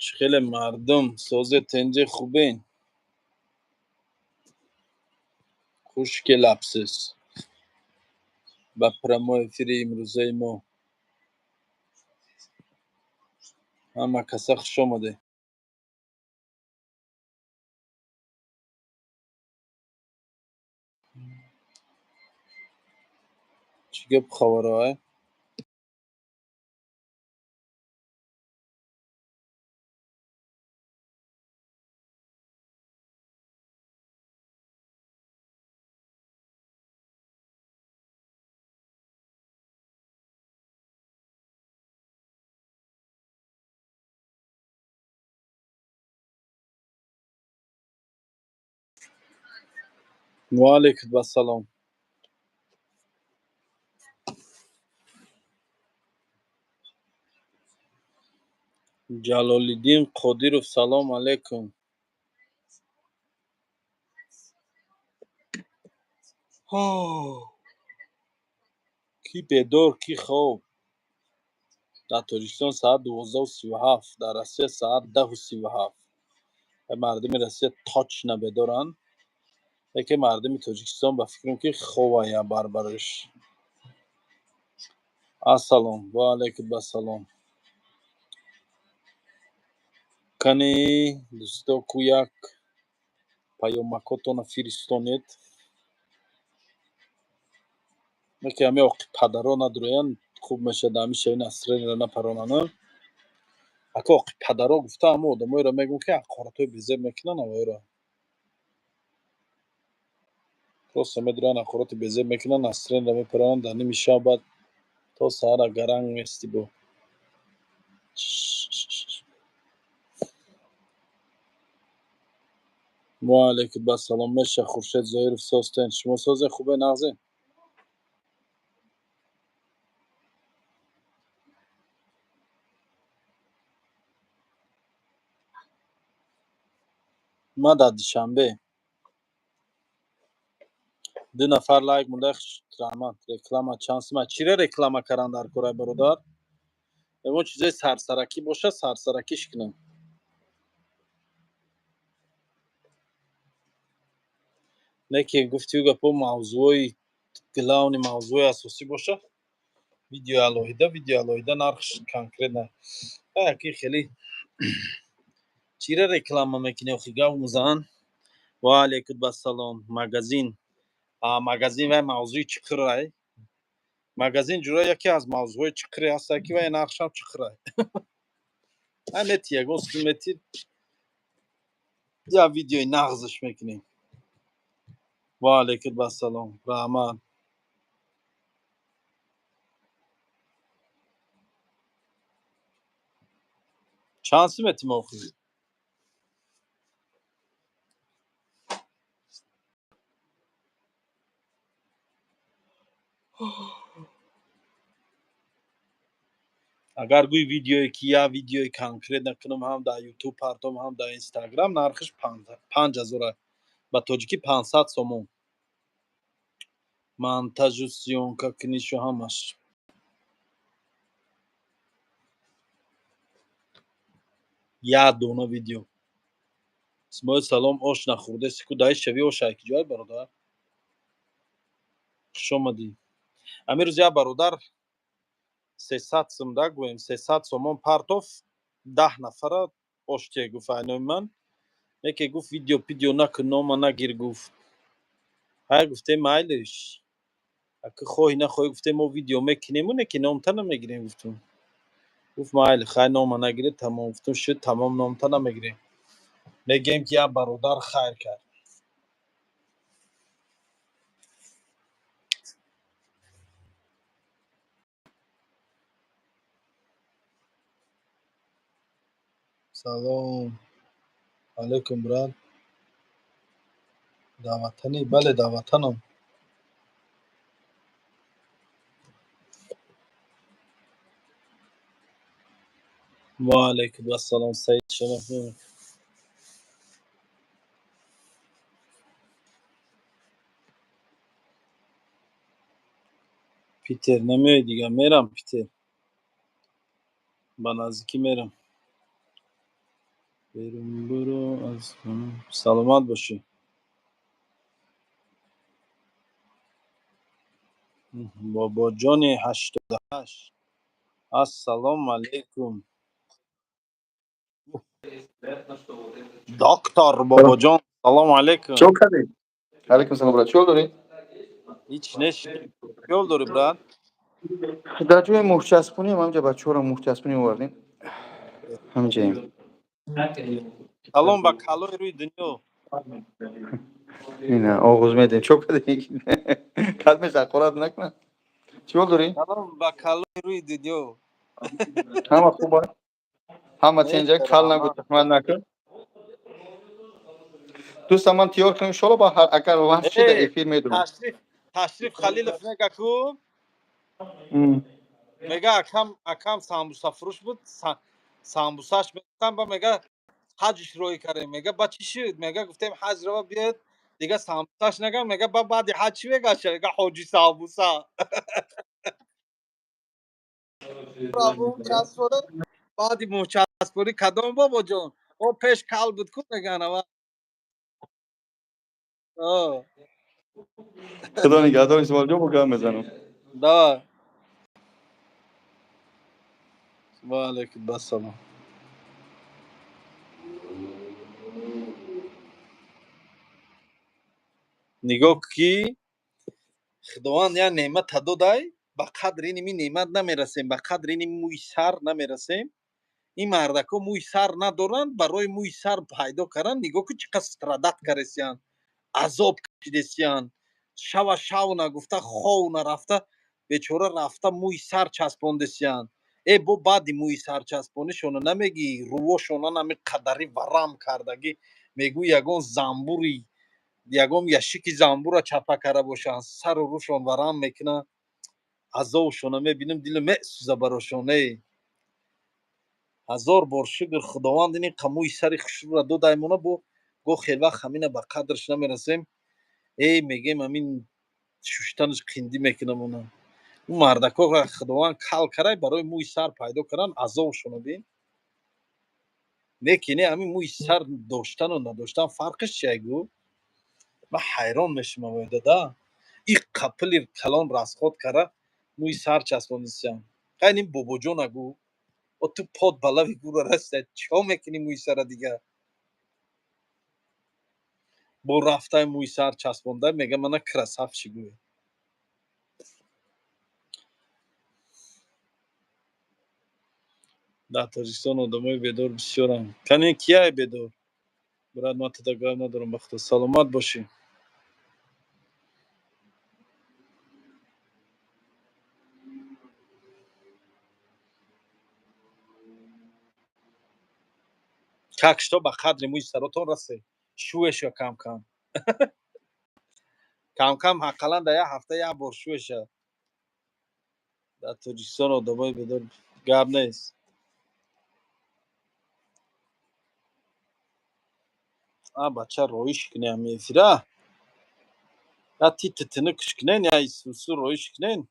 Чӣ хеле мардум созе, тенҷе, хубен? Хуш келабсиз ба прямой эфири имрӯзаи мо. Ҳама каса хуш омадед. Чӣ гап, хабаро? Ва алайкум ассалом. Ҷалолиддин Қодиров, салом алайкум. Кӣ бедор, кӣ хоб? Дар Тоҷикистон соат 12:37, дар Россия соат 10:37. Мардуми Россия точно бедоранд, яке мардуми Тоҷикистон ба фикрам, ки ховая барбариш. Ассалом, ва алайкум ассалом. Кани, дӯсто, ку як паёмакотона фиристонед. Яке ҳами оқи падаро надуроянд, хуб мешавад, ҳами шави настроение ро напаронанд. Ака, оқи падаро гуфта, ҳама одамоеро мегӯм, ки ҳақоратҳои безеб мекунанд. Авоеро просто медуранд, ҳақороти безеб мекунанд, настроение ро мепаронанд дар ними шаб, баъд то саҳара гаранг мести бо. Ва алайкум ассалом, меша. Хуршед Зоиров, созтен? Шумо созе, хубе, нағзе? Ман дар Душанбе. Ду нафар лайк монда, раҳмат. Реклама чанд сума? Чиро реклама кардан дар корай, бародар? Ягон чизои сарсаракӣ бошад, сарсаракиш кунам. Не ки гуфтию гапо, мавзӯи главный, мавзӯи асосӣ бошад, видеои алоҳида, видеои алоҳида, нархш конкретно. Яки хеле чира реклама мекунӣ охи, гав музан? Ва алайкум ассалом. Магазин, магазин вай мавзӯи чиқирай. Магазин ҷура яке аз мавзӯҳои чиқире ҳаста, ки вай нархшам чиқирай. Ай мети, ягон сум мети, я видеои нағзш мекунем. Ва алайкум ассалом, раҳмат. Чанд сум метим охи? Агар гӯи видеое, ки я видеои конкретно кунам, ҳам дар Ютуб партом, ҳам дар Инстаграм, нархш 5000, ба тоҷикӣ 500 сомон. Монтажу съёмка кунишу ҳамаш. Як дона видео. Исмоил, салом. Ош нахӯрдаси ку? Даи шави ош ай киҷоай, бародар? Хушомадӣ. Ҳамин рӯз як бародар 300 сум, да, гӯем, 300 сомон партоф, 10 нафара оштие, гуфт, айнои ман. Яке гуфт, видео пидео накун, нома нагир, гуфт. Ҳай, гуфтем, майлиш, ака, хоҳӣ нахоҳӣ, гуфтем, мо видео мекунему, не ки номта намегирем, гуфтум. Гуфт, майли, хай, нома нагиред, тамом. Гуфтум, шуд, тамом, номта намегирем, мегӯем, ки як бародар хайр кард. Салом алейкум, брат. Дар ватанӣ? Бале, дар ватанам. Ва алайкум ассалом, Саид Шараф. Питер намеои дига? Мерам Питер, ба наздикӣ мерам. Берун буро аз хона. Саломат бошӣ. Бобоҷони 88, ассалому алайкум. Доктор Бобоҷон, салому алайкум. Чӣ кардӣ? Алайкум салом, брат. Чӣ дорӣ? Ҳеч неш. Чӣ дорӣ, брат? Дар ҷои муҳчаспонӣ, ҳамҷа бачаҳоро муҳчаспонӣ овардем. Ҳамҷаем. Салом ба калои рӯи дунё. Ина оғоз медем. Чӣ кардӣ? Калмеш ҳақорат накунад. Чӣ дорӣ? Салом ба калои рӯи дунё. Ҳама хуба? Ҳама тинҷа, кал нагу, тухмат накун. Дӯстам, ман тиёр кунам, иншоалло, ба агар вақт шида эфир медурам. Ташриф Халилов мега ку? Мега акам самбусафурӯш буд, самбусаш мекам, ба мега ҳаҷш роӣ кардем. Мега ба чӣ шуд? Мега гуфтем ҳаҷ рава биёд, дига самбусаш нагам. Мега ба баъди ҳаҷ чӣ мегаша? Мега ҳоҷи самбуса. Часпода баъди мӯчаспорӣ кадом бобоҷон? О пеш кал буд ку меган ава. Худо нигаҳдор, Исмоилҷон, бо гап мезанам. Давай. Ва алайкум ассалом. Нигоҳ ки Худованд як неъмата додай, ба қадри ини неъмат намерасем, ба қадри ини мӯи сар намерасем. Ин мардако мӯи сар надоранд, барои мӯи сар пайдо кардан нигоҳ ку чӣ қадр страдать каресиянд, азоб кашидесиянд. Шава шав нагуфта, хов нарафта, бечора рафта мӯи сар часпондесиянд. Э бо баъди мӯи сар часпонишона намегӣ, рувошона нами қадари варам кардагӣ, мегӯ ягон замбури, ягон яшики замбура чапа карда бошанд, сару рӯшон варам мекунад. Азобшона мебинам, дилам месӯза барошон. Эй ҳазор бор шукр, Худованд ини мӯи сари хушрӯра додаймона, бо го хел вақт ҳамина ба қадрш намерасем. Эй мегем ҳамин шуштанаш қиндӣ мекунамона. Ӯ мардако Худованд кал карай барои мӯи сар пайдо кардан, азобшона бин. Не ки не, ҳамин мӯи сар доштану надоштан фарқиш чия гӯ? Ман ҳайрон мешавам дада. И қапили калон расход кара мӯи сар часпондисиям. Қайн ин бобоҷона гӯ. О ту под ба лави гӯра расида, чико мекунӣ мӯи сара дига? Бо рафтай мӯи сар часпонда мега мана красавчик гӯ. Дар Тоҷикистон одамои бедор бисёранд. Кани кияй бедор? Брат, ман тада гап надорам, ба худо. Саломат бошӣ. Как что ба қадри мӯи саротон расед? Шӯеша кам-кам. Кам-кам ҳаққалан дар як ҳафта як бор шӯеша. Дар Тоҷикистон одамои бедор гап нест. А бача роиш кунем ҳамин эфира. Я ти титини куш кунен, я исусу роиш кунен.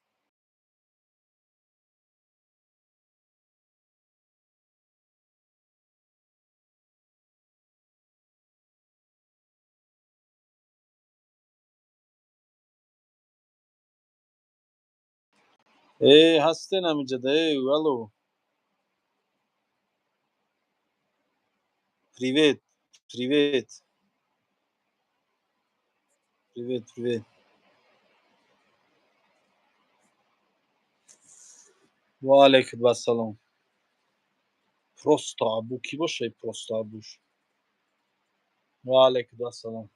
Э ҳастен ҳаминҷада, э алло. Привет, привет. Привет, привет. Ва алайкум ассалом. Просто Абу кӣ боша просто Абуш? Ва алайкум ассалом.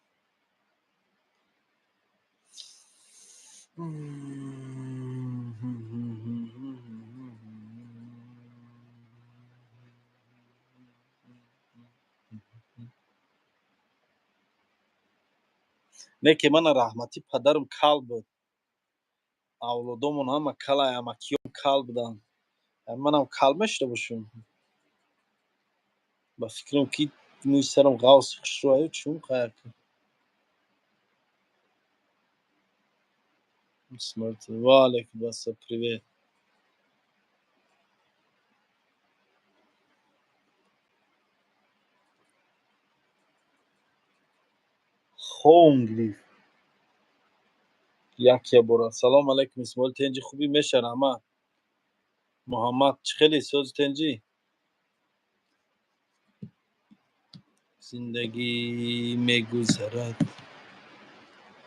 Не ки мана раҳматӣ падарам кал буд. Авлодомон ҳама калай, амакиём кал буданд. Манам кал мешуда бошум. Ба фикрам ки мӯи сарам ғавси хушрӯ чун қаяр. Ва алайкум ассалом, привет. Ховм гирифт. Як бора. Салом алайкум, Исмоил, тенҷи, хубӣ? Меша, раҳмат. Муҳаммад, чӣ хеле сози, тенҷӣ? Зиндагӣ мегузарад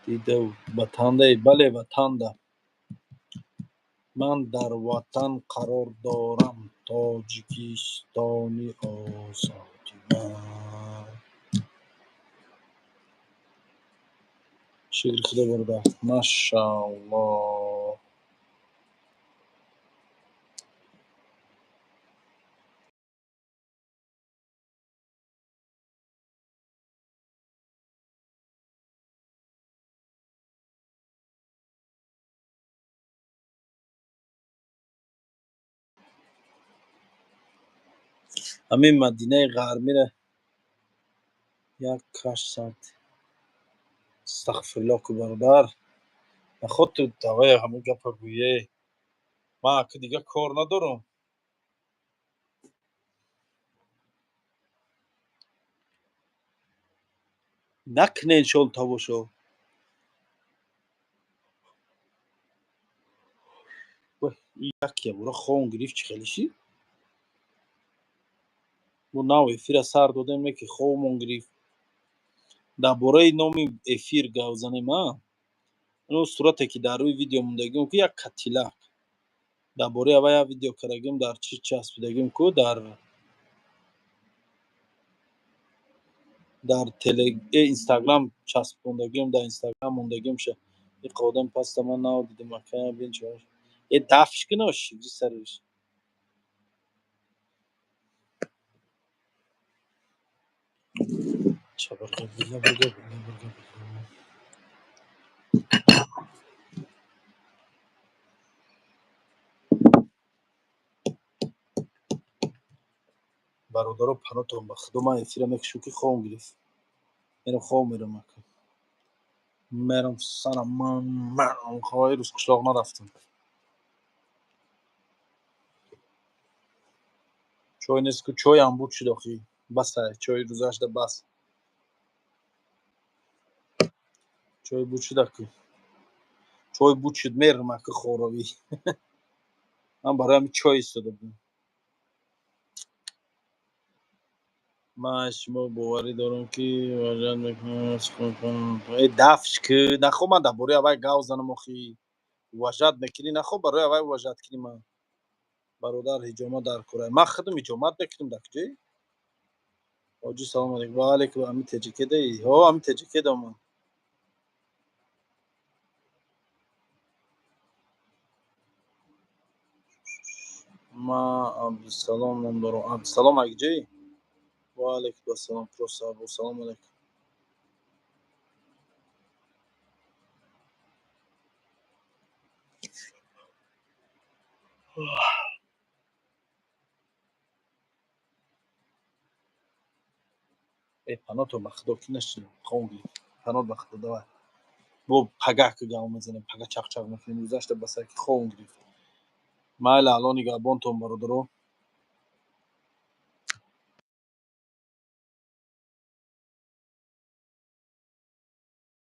дидаву ватанда. Бале, ватанда. Ман дар ватан қарор дорам, Тоҷикистони озоди ман. Шукри худо, бародар, машааллоҳ. Ҳамин Мадинаи Ғармира як каш сад. Астағфируллоҳ ку, бародар, наход ту давай ҳамин гапа гӯе. Ман ака дига кор надорам. Накунен шол тамошо. Як ябора ховм гирифт, чӣ хеле шид? Мо нав эфира сар додем, ки ховмон гирифт. Дар бораи номи эфир гап занем, а? Ну, сурате ки дар рӯи видео мондагим ку, як катилак. Дар бораи ава як видео кардагим, дар чӣ часпидагим ку, дар теле инстаграм часпондагим, дар инстаграм мондагим ша. Иқа одам паста ман нав дидим, ака, бин чо. Э, дафш кина, шигри сариш. Чабарга била бурга била бурга била. Бародаро, панотон ба худо, ман эфира мекушам, ки ховм гирифт. Мерам, хов мерам, ака. Мерам сарам, ман мерам. Хоҳи рӯз қишлоқ нарафтам. Чой нест ку, чойам буд шуд охи. Бас, чой рӯзашда бас. Чой буд шуд аку. Чой буд шуд, мерам ака хоравӣ. Ман барои ҳамин чой истода будам. Ман аз шумо боварӣ дорам, ки муроҷиат мекунам. Э, дафш ки, нахо ман дар бораи авай гап занам охи. Уважать мекунӣ, нахо барои авай уважать кунӣ ман. Бародар, ҳиҷома дар кора. Ман худам ҳиҷомат мекунам, дар куҷои? Ҳоҷӣ, салом алейкум. Ва алейкум. Ами теҷикедаи? Ҳо, ами теҷикедам ман. Ман Абдусалом ном дорам. Абдусалом, аз куҷоӣ? Ва алейкум ассалом. Просто Абусалом алейкум. Э, панотон ба худо, ки нашинам, ховм гирифт. Панот ба худо, давай. Бо пагаҳ ки гап мезанем, пага чақчақ мекунем, гузашта басар, ки ховм гирифт. Майли, алло нигаҳбонтон, бародаро.